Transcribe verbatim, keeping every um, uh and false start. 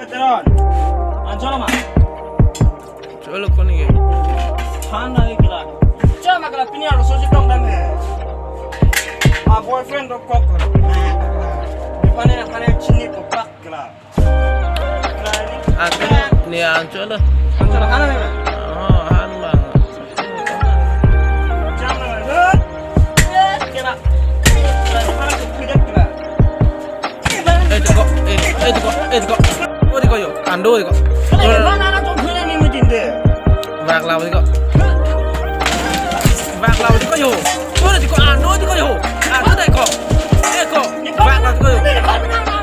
Teron. Anchot ma? Cholo, koni ke? Han lagi kela. Chama kela, pini arloso chetong dam he. A boyfriend dokok. Ni pane na pane chini popak kela. Kela ni. Anchot, ni anchot lo. Anchot han lagi. Oh, han bang. Chama lagi. Eh, kela. Kela ni pane chini kela. Eh, tiko, eh, eh, tiko, eh, tiko. Oh, tiko yo, ando tiko. Bak la tiko. Bak la tiko yo. Oh, tiko, ando tiko yo. Ando tiko. Eh, ko. Bak la tiko yo.